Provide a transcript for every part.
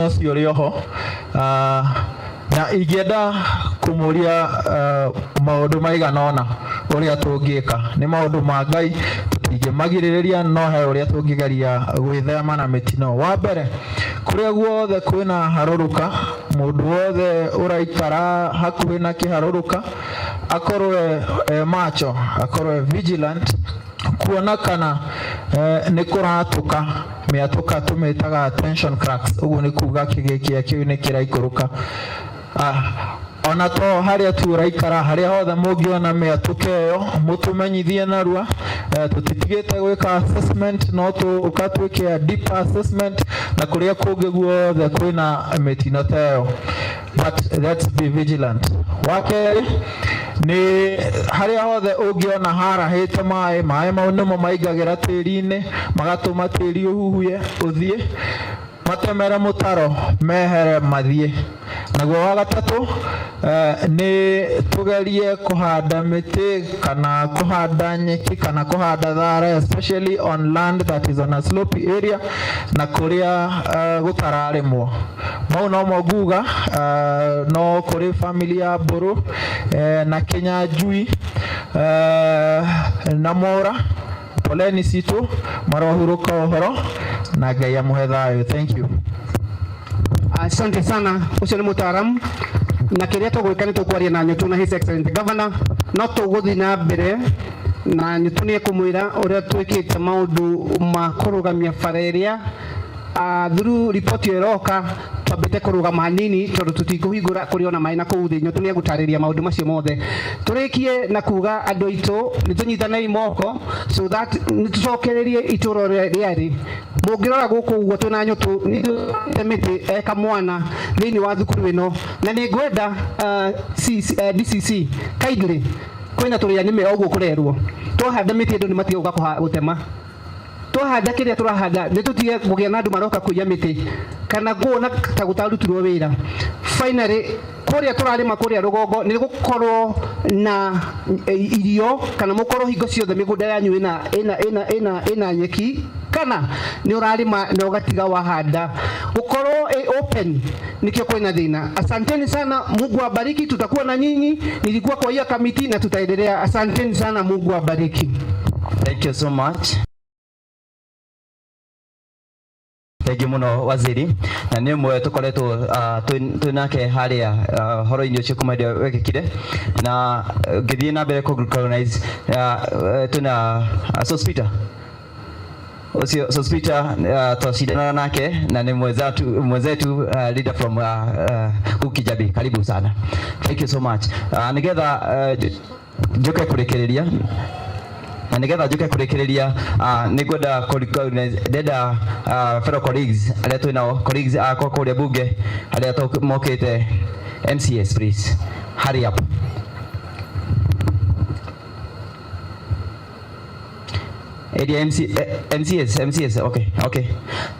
Ũcio ũrĩ oho na ingĩenda kũmũria maũndũ maigana ũna ũrĩa tũngĩka. Nĩ maũndũ ma Ngai, tũtingĩmagirĩrĩria, no he ũrĩa tũngĩgeria gwĩthema na mĩtino. Wa mbere, kũrĩa guothe kwĩna harũrũka, mũndũ wothe ũraikara hakuhĩ na kĩharũrũka akorwo e macho, akorwo e vigilant kuona kana nĩ kũratũka mĩatũka, tũmĩtaga tension cracks. Ũguo nĩ kuga kĩgĩkia kĩu nĩ kĩraikũrũka. Ona to harĩa tu ũraikara, harĩa hothe mũngĩona mĩatũka ĩyo, mũtũmenyithie narua. Tũtitigĩte gwĩka assessment, no tũka twĩke a deeper assessment na kũrĩa kũngĩ guothe kwĩna mĩtino ta ĩyo, but let's be vigilant. Wa kerĩ nĩ harĩa hothe ũngĩona harahĩte maĩ, maĩ mau nĩmo maingagĩra tĩri-inĩ, magatũma tĩri ũhuhuye ũthiĩ, matemere mũtaro mehere mathiĩ. Naguo wa gatatũ nĩ tũgerie kũhanda mĩtĩ kana kũhanda nyeki kana kũhanda thara, especially on land that is on a slopy area na kũrĩa gũtararĩmwo. Mau nomo nguga. No kũrĩ family ya Mbũrũ na Kĩnyanjui na Mora, poleni citũ, marohurũka ũhoro na Ngai amũhe thayũ. Thank you. Asante sana, ũcio nĩ mũtaaramu na kĩrĩa tũgwĩka nĩ tũkwaria na Nyũtũ na His Excellency Governor, no tũgũthiĩ na mbere na Nyũtũ nĩ ekũmwĩra ũrĩa twĩkĩte maũndũ ma kũrũgamia bara ĩrĩa through report ĩyo ĩroka. Twambĩte kũrũgama hanini tondũ tũtikũhingũra kũrĩ ona maĩ na kũu thĩ. Nyũtũ nĩ egũtarĩria maũndũ macio mothe. Tũrĩkie na kuga andũ aitũ nĩ tũnyitanei moko so that nĩ tũcokererie itũra ũrĩa rĩarĩ. Mũngĩrora gũkũ ũguo twĩna Nyũtũ nĩ mĩtĩ eka mwana thĩinĩ wa thukuru ĩno, na nĩ ngwenda DCC kindly, kwĩna tũrĩa nĩme ũguo kũrerwo twahanda mĩtĩ andũ nĩ matige gũka gũtema. Twahanda kĩrĩa tũrahanda nĩ tũtige kũgĩa na andũ maroka kũiya mĩtĩ kana kuona ta gũtarutirwo wĩra. Finally, kũrĩa tũrarĩma kũrĩa rũgongo nĩ gũkorwo na irio kana mũkorwo hingo ciothe mĩgũnda yanyu ĩna nyeki kana nĩ ũrarĩma na ũgatiga wahanda gũkorwo open nikio kwĩna thĩna. Asanteni sana, Mungu awabariki, tutakuwa na nyinyi. Nilikuwa kwa hiyo kamiti na tutaendelea. Asanteni sana, Mungu awabariki. Thank you so much. Thengiũ mũno waziri, na nĩ ũmwe tũkoretwo twĩ nake harĩa horo-inĩ ũcio kuma hĩndĩ ĩrĩa wekĩkire na ngĩthiĩ na mbere kũ recognize twĩna Sospeter ũcio. Sospeter twacindanaga nake na nĩ mwenzetu leader from Kijabi. Karibu sana, thank you so much. Nĩgetha njoke kũrĩkĩrĩria na nigetha njuke kurikiria, nĩ ngwenda ndenda fellow colleagues arĩa twĩ nao, colleagues akwa kũrĩa bunge arĩa mokĩte. MCS, please hurry up. Area MC, MCS, MCS, okay.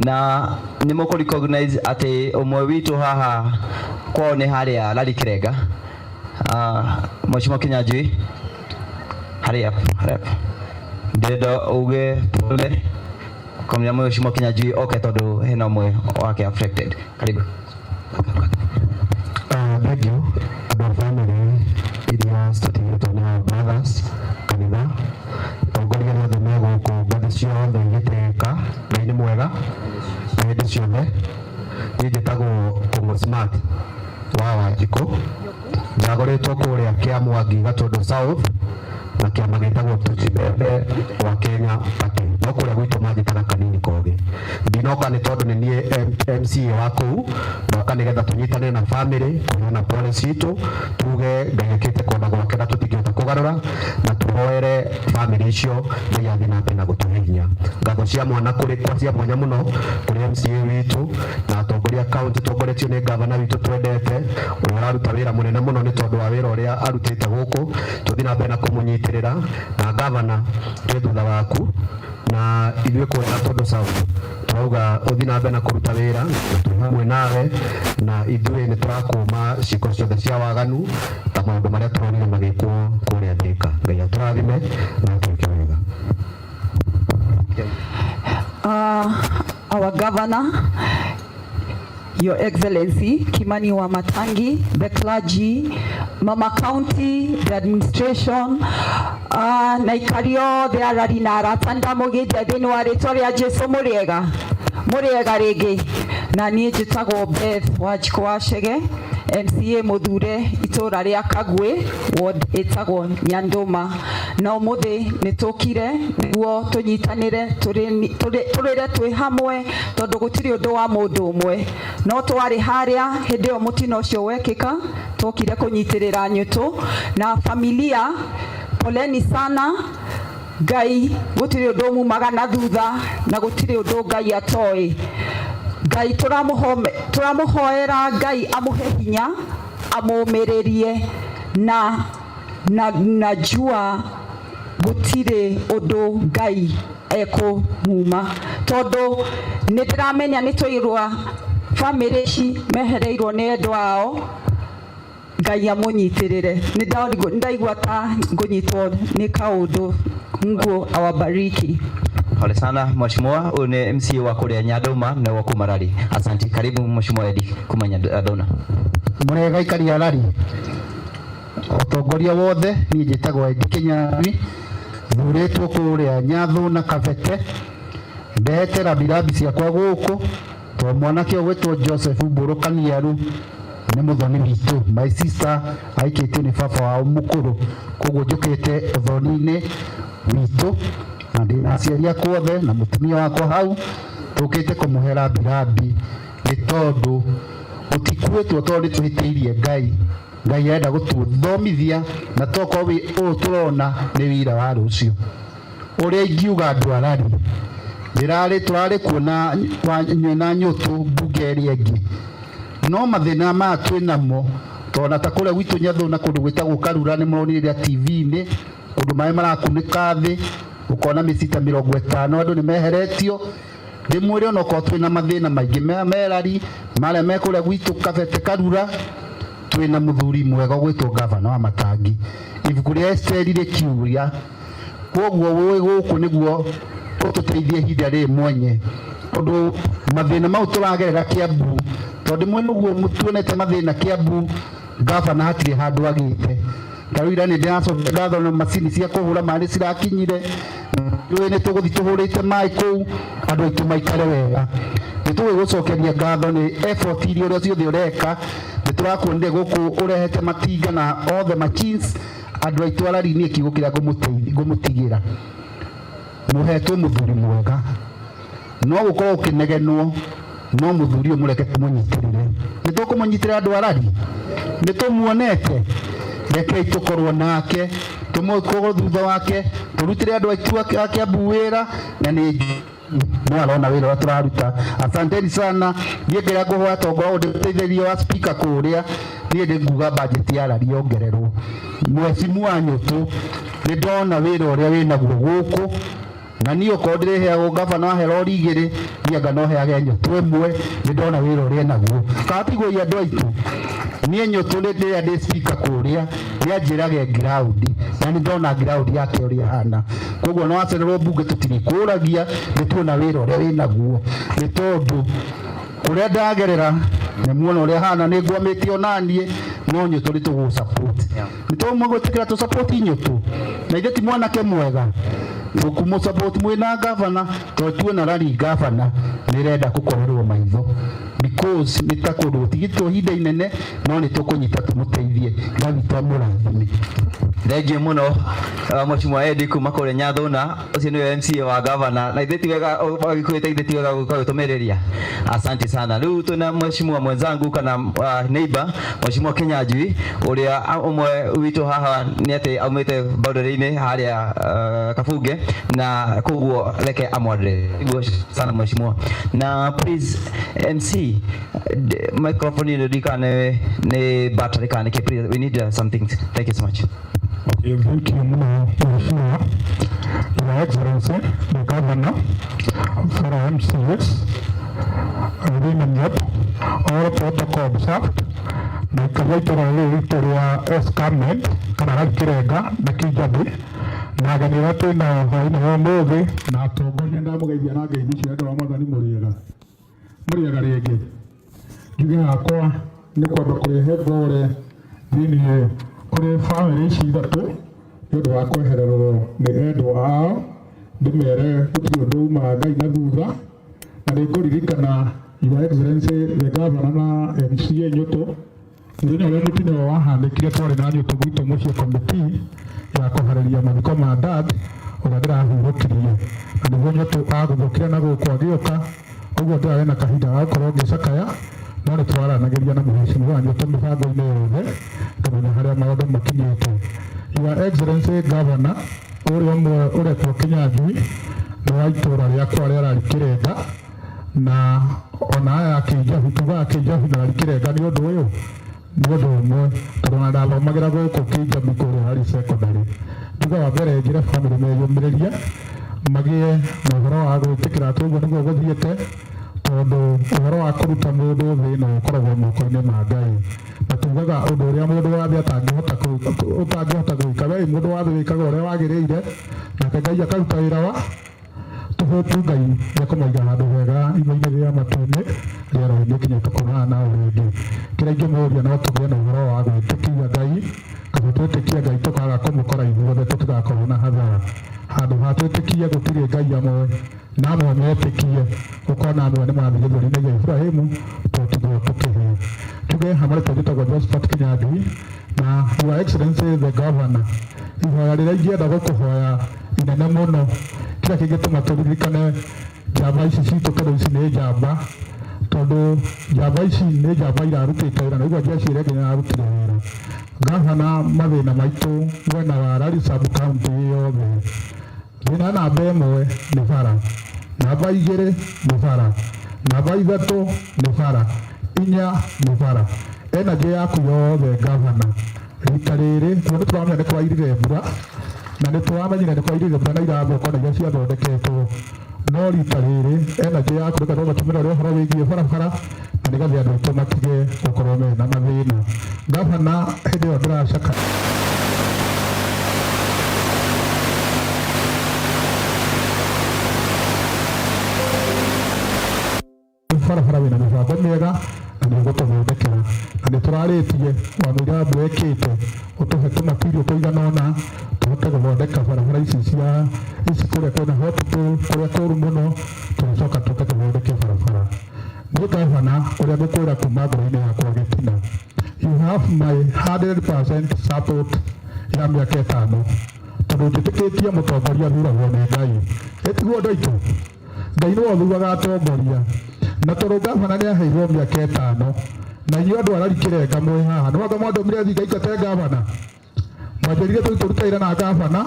Na nĩ mũkũ recognize atĩ ũmwe witũ haha kwao nĩ harĩa Lari Kirenga. Mheshimiwa Kinyanjui, hurry up, hurry up. Ndĩrenda uge pole kamũira Mheshimiwa Kinyanjui oke tondũ hena ũmwe wake affected. Karibu. Thank you. Andũ a family iria citatigĩtwo nĩ our brothers, kanitha, atongoria arĩa othe me gũkũ, ngathĩ ciothe igĩtĩĩka. Ngai nĩ mwega na hĩndĩ ciothe. Niĩ njĩtagwo Kũng'ũ Smart wa Wanjikũ, njagũrĩtwo kũrĩa Kĩamwangi, Gatũndũ South, na kĩama gĩtagwo Tujibembe wa Kenya Party, no kũrĩa gwitũ manjĩtaga Kanini Kogi. Ndinoka nĩ tondũ nĩ niĩ MCA wa kũu, ndoka nĩgetha tũnyitane na family kũheana pole citũ, tuge Ngai ekĩte kwenda gwake na tũtingĩhota kũgarũra, na tũhoere family icio Ngai athiĩ na mbere na gũtũhe hinya. Ngatho cia mwana kũrĩ kwa cia mwanya mũno kũrĩ MCA witũ na atongoria county tongoretio nĩ gavana witũ twendete, ũrĩa ũraruta wĩra mũnene mũno. Nĩ tondũ wa wĩra ũrĩa arutĩte gũkũ, tũthiĩ na mbere na kũmũnyitĩrĩra. Na gavana, twĩ thutha waku na ithuĩ kũrĩa Gatũndũ South turauga ũthiĩ na mbere na kũruta wĩra na twĩ hamwe nawe, na ithuĩ nĩ tũrakũma ciĩko ciothe cia waganu ta maũndũ marĩa tũronire magĩkwo kũrĩa Thika. Ngai atũrathime na atwĩke wega. Our governor, Your Excellency Kimani Wamatangi, the clergy, Mama County, the administration, na ikari othe arari na arata ndamũgeithia thĩinĩ wa rĩtwa rĩa Jesu. Mũrĩega, mũrĩega rĩngĩ. Na niĩ njĩtagwo Beth Wanjikũ wa Chege, MCA mũthure itũra rĩa Kagwe, ward ĩtagwo Nyandũma. Na ũmũthĩ nĩ tũkire nĩguo tũnyitanĩre, tũrĩre twĩ hamwe, tondũ gũtirĩ ũndũ wa mũndũ ũmwe. No twarĩ harĩa hĩndĩ ĩyo mũtino ũcio wekĩka, twokire kũnyitĩrĩra nyũtũ na familia. Poleni sana. Ngai gũtirĩ ũndũ mumaga na thutha, na gũtirĩ ũndũ Ngai atoĩ. Ngai tũramũhoera Ngai amũhe hinya, amũmĩrĩrie, na najua gũtirĩ ũndũ Ngai ekũmuma, tondũ nĩ ndĩramenya nĩ twairwa bamĩrĩ ici mehereirwo nĩ endwa ao. Ngai amũnyitĩrĩre. Nĩ ndaigua ta ngũnyitwo nĩ kaũndũ. Mungu awabariki. Pole sana mheshimiwa, huyu ni MCA wa kuria Nyandoma na wa Kumarari. Asante. Karibu Mheshimiwa Eddie kuma Nyandoma. Mũrega ikari arari, ũtongoria wothe. Niĩ njĩtagwo Eddie Kĩnyarwi, thurĩtwo kũrĩa Nyathũ na Kabete. Ndehete rambirambi ciakwa gũkũ to mwanake ũgwĩtwo Joseph Mbũrũ Kaniaru nĩ mũthoni witũ. My sister aikĩtio nĩ baba wao mũkũrũ, koguo njũkĩte ũthoni-inĩ witũ na ndĩna aciari akwa othe na mũtumia wakwa hau. Tũkĩte kũmũhe rambirambi nĩ tondũ gũtikuĩtwo tondũ nĩ tũhĩtĩirie Ngai. Ngai arenda gũtũthomithia, na tokorwo wĩ ũũ tũrona nĩ wĩra wa rũciũ. Ũrĩa ingiuga, andũ arari, ndĩrarĩ tũrarĩ kuo na na nyũtũ mbunge ĩrĩa ĩngĩ, no mathĩna maya twĩ namo, tondũ ta kũrĩa gwitũ Nyathũ na kũndũ gwĩtagwo Karura, nĩ mũronire TV-inĩ kũndũ maĩ marakunĩka thĩ, ũkona mĩcita 50 andũ nĩ meheretio. Ndĩmwĩre onokorwo twĩna mathĩna maingĩ merari marĩa me kũrĩa gwitũ Kabete Karura, twĩna mũthuri mwega ũgwĩtwo gavana wa Matangi. Ibuku rĩa Esteri rĩkiuria koguo wĩ gũkũ nĩguo ũtũteithie ihinda rĩrĩ mwenye, tondũ mathĩna mau tũragerera Kiambu, tondũ mwena ũguo tuonete mathĩna Kiambu, gavana hatirĩ handũ agĩte. Ta rĩu ira nĩ ndĩracokia ngatho na macini cia kũhũra maĩ nĩ cirakinyire. Rĩu nĩ tũgũthiĩ tũhũrĩte maĩ kũu, andũ aitũ maikare wega. Nĩ tũgũgũcokeria ngatho nĩ effort iria ũrĩa ciothe ũreka. Nĩ tũrakuonire gũkũ ũrehete matinga na all the machines. Andũ aitũ arari, niĩ kiugo kĩrĩa ngũmũtigĩra, mũhetwo mũthuri mwega. No gũkorwo ũkĩnegenwo, no mũthuri ũyũ mũreke tũmũnyitĩrĩre. Nĩ tũkũmũnyitĩrĩra, andũ arari? Nĩ tũmuonete, rekei tũkorwo nake, tũmũkorwo thutha wake, tũrutĩre andũ aitũ a Kiambu wĩra, na nĩ no arona wĩra ũrĩa tũraruta. Asanteni sana. Niĩ kĩrĩa ngũhoya, tongorwo ndĩteithĩrĩrio wa speaker kũrĩa, niĩ nĩ nguga budget ya rari yongererwo. Mwecimu wa nyũtũ, nĩ ndona wĩra ũrĩa wĩnaguo gũkũ, na niĩ okorwo ndĩrĩheagwo, gavana wahe rori igĩrĩ, niĩ anga no heage nyũtũ ĩmwe. Nĩ ndona wĩra ũrĩa enaguo. Kana tiguo, andũ aitũ? Niĩ nyũtũ nĩ rĩrĩa ndĩ speaker kũrĩa nĩ anjĩrage ground, na nĩ ndona ground yake ũrĩa ĩhana. Koguo no acererwo mbunge, tũtirĩkũragia, nĩ tuona wĩra ũrĩa wĩnaguo, nĩ tondũ kũrĩa ndagerera nĩ muona ũrĩa hana, nĩ ngwamĩte onaniĩ, no nyũtũ nĩ tũgũ support. Nĩ tũmũgwĩtĩkĩra tũ support nyũtũ, na ithe ti mwanake mwega tũkũmũ support mwĩna gavana, tondũ tuona rari gavana nĩ ĩrenda gũkorerwo maitho, because nĩ ta kũndũ gũtigĩtwo ihinda inene, no nĩ tũkũnyita tũmũteithie. Ngai witũ amũrathime. Thengiũ mũno, Mheshimiwa Eddie kuma kũrĩa Nyathuna. Ũcio nĩwe MCA wa gavana, na ithuĩ ti wega Gĩkũyũ ta ithuĩ ti wega gũka gũtũmĩrĩria. Asante sana. Rĩu twĩna mheshimiwa mwenzangu kana neighbor, Mheshimiwa Kinyanjui, ũrĩa ũmwe witũ haha nĩ atĩ aumĩte boundary-inĩ harĩa Kabunge, na koguo reke amwadre. Sana mheshimiwa, na please MC, microphone ĩno ndikana nĩ battery kana nĩkĩ. Please, we need something. Thank you so much. Okay, thank you muno Mheshimiwa. Your Excellency, the Governor, fellow MCAs, women rep, all protocol observed, na ikaria itũra rĩrĩ ritũ rĩa Escarpment kana Rari Kĩrenga na Kinjathi, na ageni arĩa twĩnao hwaĩ-inĩ wa ũmũthĩ na atongoria, ndamũgeithia na ngeithi cia andũ a Mwathani. Mũrĩega, mũrĩega rĩngĩ. Njuge hakwa nĩ kwamba kũrehe ngore thĩiniĩ kũrĩ bamĩrĩ ici ithatũ nĩ ũndũ wa kwehererwo nĩ endwa ao, ndĩmere gũtirĩ ũndũ umaga Ngai na thutha, na nĩ ngũririkana Your Excellency the Governor na MCA Nyũtũ mũthenya ũrĩa mũtino ũyũ wahanĩkire, twarĩ na Nyũtũ gwitũ mũciĩ committee ya kũharĩria mathiko ma dad ũrĩa ndĩrahurũkirie, na nĩguo Nyũtũ aguthũkire na gũkũ agĩũka. Ũguo ndĩrarĩ na kahinda ga gũkorwo ngĩcakaya, no nĩ twaranagĩria na mũhecimiwa Nyũtũ mĩbango-inĩ yothe ngamenya harĩa maũndũ makinyĩte. Your Excellency Governor, ũrĩa ũmwe ũretwo Kinyanjui nĩ wa itũra rĩakwa rĩa Rari Kĩrenga, na ona aya Kĩnjabi, tugaga Kĩnjabi na Rari Kĩrenga nĩ ũndũ ũyũ nĩ ũndũ ũmwe, tondũ ona ndathomagĩra gũkũ Kĩnjabi kũrĩa Rari Secondary. Njuga wa mbere njĩre bamĩrĩ meyũmĩrĩrie, magĩe na ũhoro wa gwĩtĩkĩra atĩ ũguo nĩguo gũthiĩte, tondũ ũhoro wa kũruta mũndũ thĩ ĩno ũkoragwo moko-inĩ ma Ngai, na tugaga ũndũ ũrĩa mũndũ wa thĩ ũtangĩhota gwĩka, we mũndũ wa thĩ wĩkaga ũrĩa wagĩrĩire, nake Ngai akaruta wĩra wa tũhũtu. Ngai nĩekũmaiga handũ hega ima-inĩ rĩa matu-inĩ rĩera-inĩ nginya tũkonana nao rĩngĩ. Kĩrĩa ingĩmũria no tũgĩe na ũhoro wa gwĩtĩkia Ngai, kaba twĩtĩkie Ngai tũkaga kũmũkora ithuothe tũtigakorwo na hathara. Handũ ha twĩtĩkie gũtirĩ Ngai amwe na amwe metĩkie ũkona amwe nĩ mathiĩ gĩthũri-inĩ gĩa Ibrahimu, tũtigwo tũkĩhĩa. Tuge hamwe njĩtagwo Josephat Kinyanjui, na Your Excellency the Governor, ihoya rĩrĩa ingĩenda gũkũhoya inene mũno, kĩrĩa kĩngĩtũma tũririkane njamba ici citũ, tondũ ici nĩ njamba, tondũ njamba ici nĩ njamba irarutĩte wĩra, na ũguo jeshi ĩrĩa ĩngĩ nĩyarutire wĩra. Gavana, mathĩna maitũ mwena wa Lari sub county yothe, thĩna namba ĩmwe nĩ bara, namba igĩrĩ nĩ bara, namba ithatũ nĩ bara, inya nĩ bara. Energy yaku yothe gavana, rita rĩrĩ kuo nĩ tũramenya nĩ kwairire mbura, na nĩ tũramenyire nĩ kwairire mbura na irathũka na iria ciathondeketwo, no rita rĩrĩ energy yaku reke tũgatũmĩra ũrĩa ũhoro wĩgiĩ barabara, na nĩgetha andũ aitũ matige gũkorwo mena mathĩna. Gavana, hĩndĩ ĩyo ndĩracaka barabara wĩna mĩbango mĩega na nĩ ũgũtũthondekera, na nĩ tũrarĩtie wamũira mbura ĩkĩte ũtũhe tũmatirio tũigana ũna tũhote gũthondeka barabara ici cia ici kũrĩa kwĩna hospital kũrĩa kũru mũno, tũgacoka tũke tũthondeke barabara. Nĩ gavana ũrĩa ngũkwĩra kuma ngoro-inĩ yakwa gĩtina, you have my 100% support ya mĩaka 5, tondũ njĩtĩkĩtie mũtongoria thuragwo nĩ Ngai. Ĩtiguo andũ aitũ, Ngai nĩwe ũthuraga atongoria, na tondũ gavana nĩ aheirwo mĩaka 5, na inyuĩ andũ arari Kĩrenga mwĩ haha nĩ wanga mwandũmire thiĩ ngaingate gavana, mwanjĩrire tũthiĩ tũrute wĩra na gavana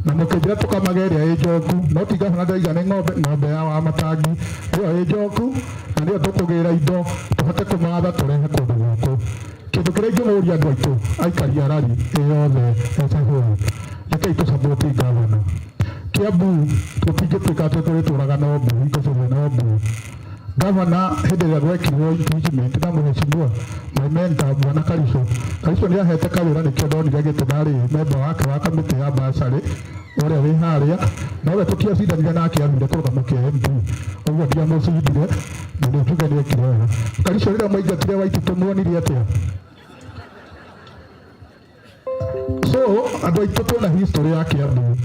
na mũkĩnjĩra tũkamage ĩrĩa ĩ njoku, no ti gavana ndĩraiga nĩ ng'ombe, ng'ombe ya Wamatangi nĩyo ĩ njoku, na nĩyo tũkũgĩra indo tũhote kũmatha tũrehe kũndũ gũkũ. Kĩndũ kĩrĩa ingĩmũria andũ aitũ aikari a Lari ĩyothe as a whole, rekei tũcaboti gavana. Kiambu tũtingĩtuĩka atĩ tũrĩtũraga no mbu hingo ciothe no mbu. Gavana, hĩndĩ ĩrĩa gwekirwo impeachment na mũhecimiwa my mentor bwana Karico, Karico nĩ ahete kawĩra, nĩkĩo ndonire gĩtĩ, ndarĩ member wake wa kamĩtĩ ya bursary ũrĩa wĩ harĩa, nowe tũtiacindanire nake, athire kũrũgama kĩa MP, ũguo ndiamũcindire, na nĩ njuge nĩ ekire wega. Karico, rĩrĩa mwaingatire Waititu muonire atĩa? So andũ aitũ twĩna history ya Kiambu,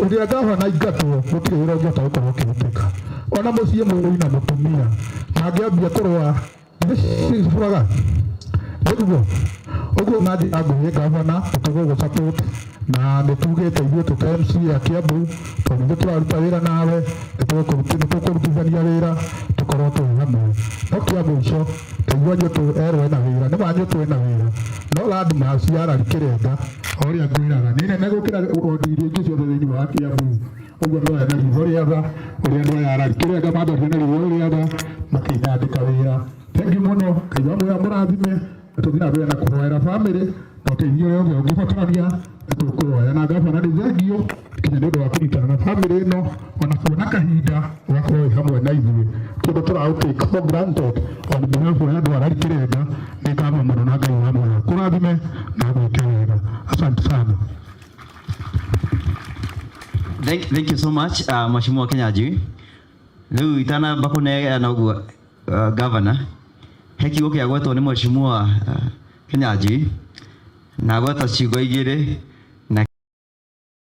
rĩrĩa gavana aingatwo gũtirĩ wĩra ũngĩhota gũkorwo ũkĩrutĩka. Ona mũciĩ mũrũi na mũtumia mangĩambia kũrũa nĩciburaga nĩguo ũguo. Na njĩra nguhĩ, gavana, tũgũgũ support, na nĩ tugĩte ithuĩ twĩ ta MCA a Kiambu, tondũ ithuĩ tũraruta wĩra nawe, nĩ tũkũrutithania wĩra tũkorwo twĩ hamwe. No kĩa mũico, ndaigua Nyũtũ erwo ena wĩra, nĩ ma Nyũtũ ena wĩra, no landmass ya Lari Kĩrenga o ũrĩa ngwĩraga nĩ nene gũkĩra wodi iria ingĩ ciothe thĩinĩ wa Kiambu. Ũguo ndoya na riitho rĩa tha ũrĩa andũ aya a Lari Kĩrenga mandorire na riitho rĩa tha makĩnyandĩka wĩra. Thengiũ mũno, Ngai wa muoyo amũrathime, na tũthiĩ na mbere na kũhoera bamĩrĩ na ũteithio ũrĩa wothe ũngĩbatarania nĩ tũkũhoya. Na gavana, nĩ thengiũ nginya nĩ ũndũ wa kũnyitana na bamĩrĩ ĩno, ona kuona kahinda ũgakorwo wĩ hamwe na ithuĩ, kũndũ tũraũ take for granted. On behalf ya andũ a Lari Kĩrenga, nĩ ngatho mũno, na Ngai wa muoyo kũrathime na gwĩke wega. Asante sana. Thank you so much, Mheshimiwa Kinyanjui. Rĩu itanamba kũneana ũguo, governor, He kiugo kĩagwetwo nĩ mheshimiwa Kinyanjui na gweta ciugo igĩrĩ.